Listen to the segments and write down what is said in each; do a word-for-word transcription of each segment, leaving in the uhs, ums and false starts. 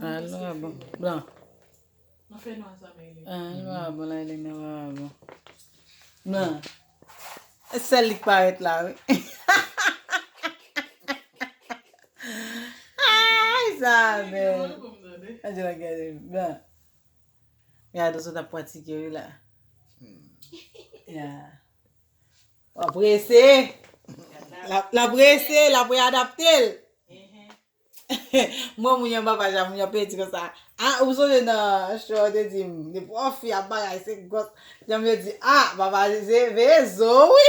Al vagabon. Blan. Al vagabon, Laylene, al vagabon. Blan. Sèl li k parèt la, wi. Ay, sa bèl. Gade la, gade. Blan. Gade, sot ap pratike, wi, la. Ya. W ap prese. L ap, l ap prese, l ap readapte l. Mwen, moun yo pa janm, moun yo pe di konsa. Ah, ou sonje nan show, yo te di m, nenpòt fi ap bagay, se gwòs. Janm yo di, ah, papa, se veye zo, wi.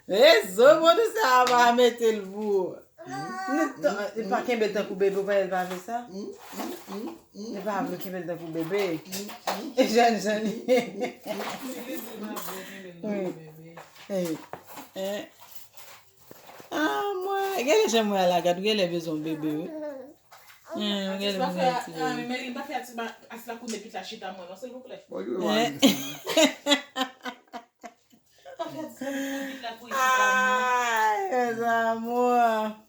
Veye zo, bon, nou sa va mete l pou ou. Nou t-, li pa kenbe l tankou bebe, ou pa, li pa vle sa? Li pa vle kenbe l tankou bebe. E jèn, jèn. Wi. Eh, eh. Ah, mwen, gade jan mwen ala gad, ou genlè bezwen yon bebe, wi. Hmm, gade mwen ti bebe. Merlin, pa fè atis la kounye pit la chita mwen, non, silvouplè. Bon, yo, eh. Pa fè atis la kounye pit la pou chita mwen. Ay, mes amours.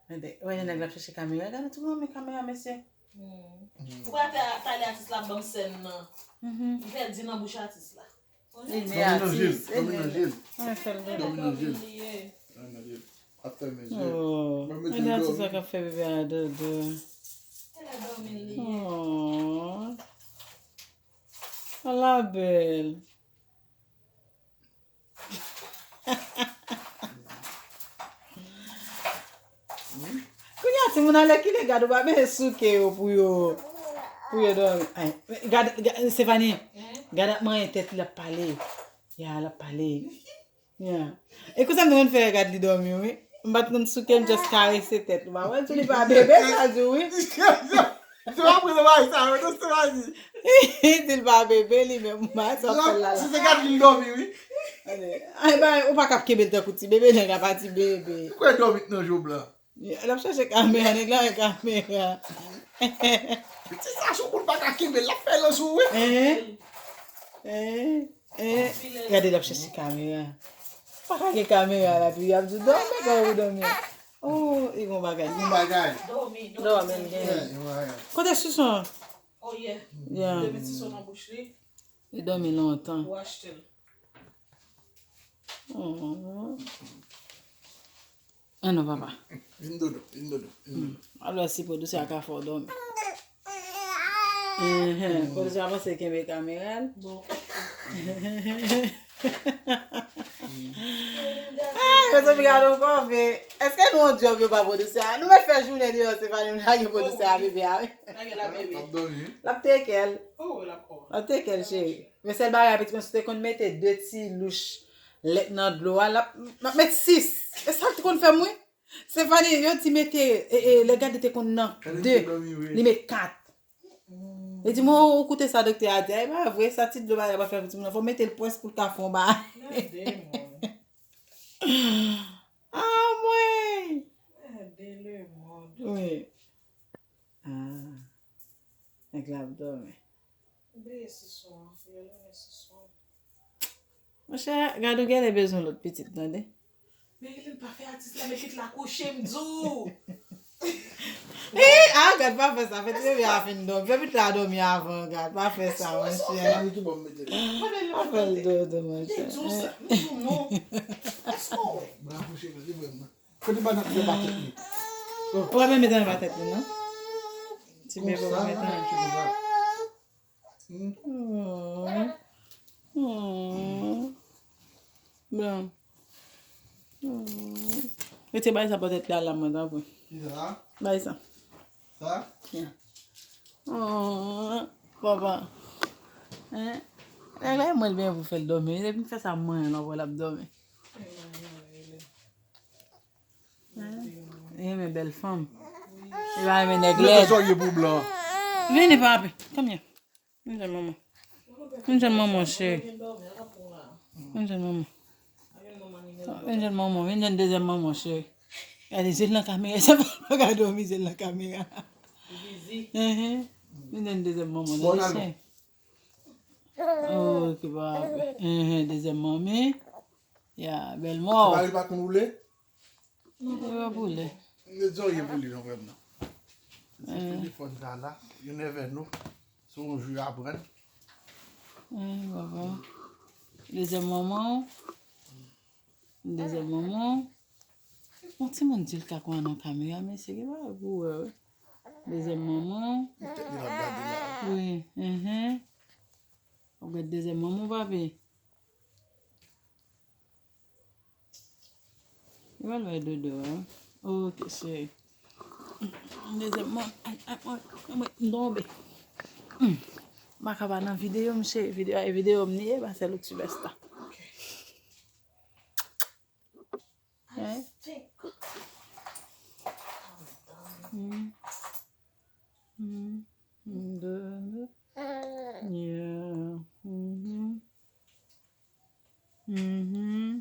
Gade, wè, nèg la ap chèche kamera. Gade, tout moun renmen kamera, mesye. Hmm. Ou pa ta pale atis la ban m sèn nan. Mhm. Li pèdi nan bouch atis la. Li ne atis, e nèg. Mwen fè l gade. Dòmi nan je l. Dòmi nan je l. Ap fè mezye. Oh. Mwen mete l dòmi. Atis la k ap fè bebe a dodo. Oh. Ala bèl. Kounye a, timoun, alèkile gad, ou pa bezwen souke yo pou yo, pou yo dòmi. Ay, gad, gad, Stefani, gad ap manyen tèt li, l ap pale. Ya, l ap pale. Ya. E konsa m te konn fè gad li dòmi, wi. M pa t konn souke, m just karese tèt li. Ou pa wè, di li pa bebe, sa di wi. Se pa prezan bagay sa yo, non, se pa di. Di l pa bebe, li menm, m pa sa fè l la, la. Si se gad li dòmi, wi. Ay, bay, ou pa ka kenbe l tankou ti bebe, nèg la pa ti bebe. Ou kwè dòmi nan jou blan? L ap chache kamera, nèg la wè kamera. Ti sa sou pou l pa ka kenbe l, l ap fè l sou, wi. Eh, eh, eh, gade, l ap chache kamera. Pa ka gen kamera la, pi y ap di, dòmi, kòman ou dòmi? Oh, li gon bagay. Gon bagay. Dòmi, dòmi, dòmi, l gen. Yeah, gon bagay. Kote sison an? Oh, yeah. Yeah. Li te met sison nan bouch li. Li dòmi lontan. Ou achte l. Oh. Ah non, papa. Vin dodo, vin dodo, vin dodo. Hmm. Alò, si pwodiktè a ka fè w dòmi. Enhen, pwodiktè a panse kenbe kamera l. Bon. Ah, mezanmi, gade yon kòve. Èske nou yon djòb yo pa pwodiktè a? Nou mèt fè jounen deyò, se pa nou lage pwodiktè a bebe a, wi. Lage la bebe. L ap dòmi, wi. L ap teke l. Oh, l ap, oh. L ap teke l, cheri. Men sèl bagay, pitit mwen, si w te konn mete de ti louch lèt nan dlo a, l ap, m ap met sis. E sa l te konn fè m, wi. Stefani, yo di mete, e, e, lè Gade te konn nan de, li met kat. Li di, mwen, ou koute sa doktè a di a, e pa vre, sa ti dlo bagay la pa fè pou timoun nan, fò mete l pwès pou l ka fon ba. Ah, mwen. Wi. Ah. Nèg la ap dòmi. Veye sison an, yo renmen sison an. Monchè, Gade ou genlè bezwen lòt pitit, tande. Merlin, pa fè atis la, men kit la kouche, m di w. Eh, ah, Gade pa fè sa, fè ti bebe a fin dòmi. Fè pitit la dòmi avan, Gade, pa fè sa, monchè. Pa fè l dodo, monchè. M di w sa, m di w non. Èske w wè? Bra kouche, gade vrèman. Kote bann ap fè batèt li? Ou pa mete nan batèt li, non? Ti bebe, ou pa mete nan. Oh. Oh. Bon. Oh. Rete bay sa pou tèt la, la, mwen, tanpri. Kisa? Bay sa. Sa? Ya. Oh, papa. Hein? Nèg la, mwen byen pou fè l dòmi. Depi m fè sa, mwen, non, pou l ap dòmi. Li renmen bèl fanm. Li pa renmen nèg lèd. Vini, papi. Come here. Vin jwenn manman. Vin jwenn manman, cheri. Vin jwenn manman. Vin jwenn manman. Vin jwenn dezyèm manman, cheri. Gade, je l nan kamera. Sa pa ka dòmi, je l nan kamera. Enhen. Vin jwenn dezyèm manman, tande, cheri. Oh, ki pa apre. Enhen, dezyèm manmi. Ya, bèl mò. Se pa li pa konn woule? Li pa boule. Mezon ye pou li non frè m nan. Ti telefòn sa la, you never know. Se yon jou y aprann. Wi, baba. Dezyèm manman w. Dezyèm manman w. Yon timoun di l ka kwè nan kamera, mesye, ki bagay pou wè, wi. Dezyèm manman w. Li tèt li l ap gade la. Wi, enhen. W ap gad dezyèm manman w, papi. Li pral bay dodo, wi. Ok, cheri. Dezyèm manman, ay, ay, ay, ay, ay, m tonbe. Hmm. Maka pa nan videyo m, cheri. Videyo a, videyo m li ye, pa sèl ou ti bèsta. Hein? Mm. Mm. Mm. Yeah. Mm-hmm. Mm-hmm.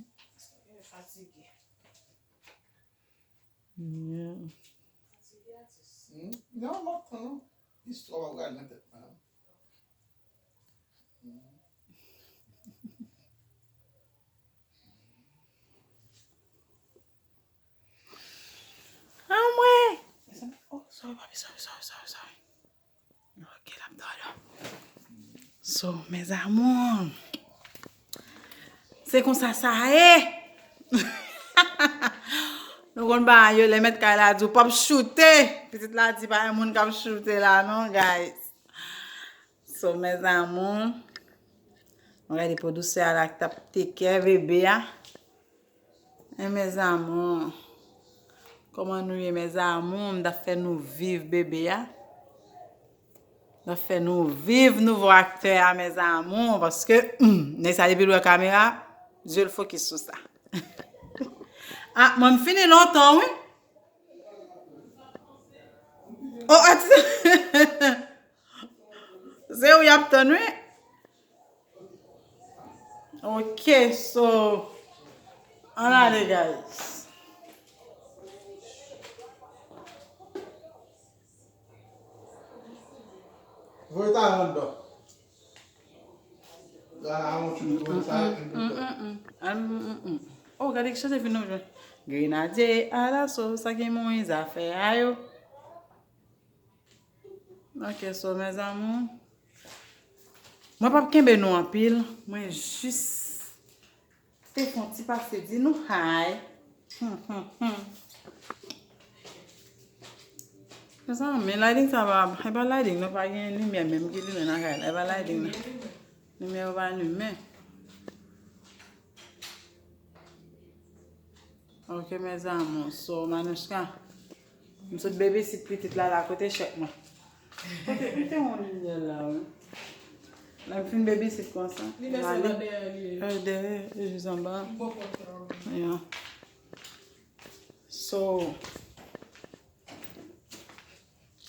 Yeah. Hmm? Non, m ap tann ou. Istwa pa pral nan tèt mwen, non. Anmwe! Oh, sorry, papi, sorry, sorry, sorry, sorry. Ok, l ap dòdò. So, mes amours, se konsa sa ye. Nou konn bagay yo, lè mèt kay la di w p ap choute. Pitit la di pa gen moun k ap choute la, non, guys. So, mes amours, nou gade pwodiktè a la k t ap take care bebe a. E mes amours, kòman nou ye, mes amours? M t ap fè nou viv bebe a. M t ap fè nou viv nouvo aktè a, mes amours, paske, hmm, nèg sa depi l wè kamera, zye l fokis sou sa. Ah, mwen m fini lontan, wi. Oh, atis. Se ou y ap tann, wi. Ok, so, ann ale, guys. Voye ta anndan. La, I want you to voye ta anndan. Mm, mm, mm. Oh, gade ki chante fin nou jwenn. Grenadye alaso, sa ki Moyiz a fè a yo. Ok, so, mes amours, mwen p ap kenbe nou anpil. Mwen jis te fè yon ti pase di nou hi. Mes amours, lighting sa pa, e pa lighting, nou pa gen limyè menm ki limen nan kay la, e pa lighting nan. Limyè yo pa limen. Ok, mes amours, so, Manouchka, m sot babysit pitit la la, kote chèk mwen? Kote, kote yon limyè la, wi. Lè m fin babysit konsa. Limyè se nan dèyè li ye. Eh, dèyè, e jis anba. M poko fè, wi. Yeah. So.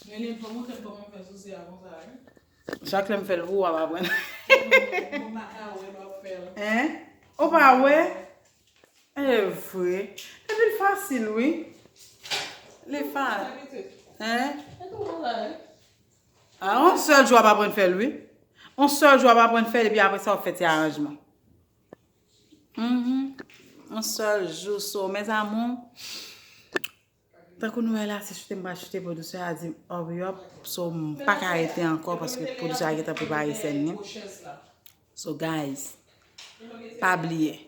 Nene, pa montre m kòman fè sou se a konsa, wi. Chak lè m fè l pou ou, w ap aprann. Mwen pa ka wè lè w ap fè l. Hein? Ou pa wè? E vre. Epi l fasil, wi. Li fa-, hein? A, yon sèl jou w ap aprann fè l, wi. Yon sèl jou w ap aprann fè l, epi apre sa, w ap fè ti aranjman. Mhm. Yon sèl jou, so, mes amours, tankou nou wè la, se choute m pral choute, pwodiktè a di m hurry up, so m pa ka rete ankò paske pwodiktè a gentan prepare sèn li. So, guys, pa bliye,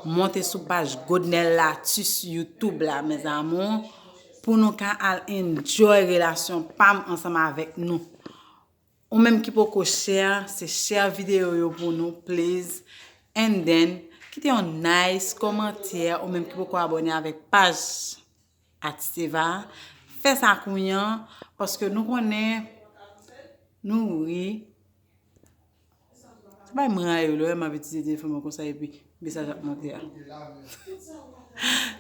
monte sou paj Godnel Latus YouTube la, mes amours, pou nou ka al enjoy relasyon pa m ansanm avèk nou. Ou menm ki poko share, se share videyo yo pou nou, please. And then, kite yon nice kòmantè, ou menm ki poko abòne avèk paj Atis Eva, fè sa kounye a, paske nou konnen, nou ri. Se pa mwen rayi w, lè w wè m ap itilize telefòn mwen konsa epi mesaj ap monte a.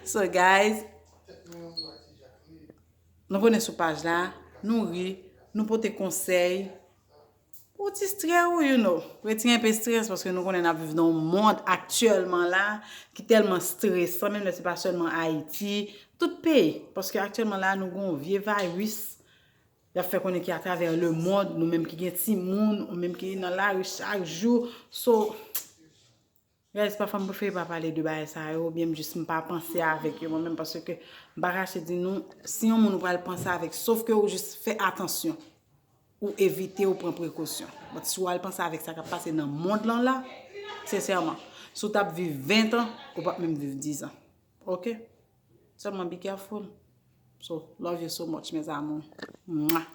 So, guys, nou konnen sou paj la, nou ri, nou pote konsèy. Pou distrè ou, you know. Retire enpe strès, paske nou konnen n ap viv nan yon mond aktyèlman la ki tèlman stresan, menm lè se pa sèlman Ayiti, tout peyi. Paske aktyèlman la, nou gen yon vye virus y ap fè konnen ki atravè lemonn, nou menm ki gen timoun, ou menm ki nan lari chak jou. So, Guys, pafwa m prefere pa pale de bagay sa yo, oubyen m jis m pa panse avèk yo mwen menm, paske m pa kache di nou, si yon moun ou pral panse avèk, sof ke ou jis fè atansyon, ou evite, ou pran prekosyon. But si w al panse avèk sa k ap pase nan mond lan la, sensèman, si w t ap viv ven tan, ou p ap menm viv diz an. Ok? Sèlman be careful. So, love you so much, mes amours. Mwah.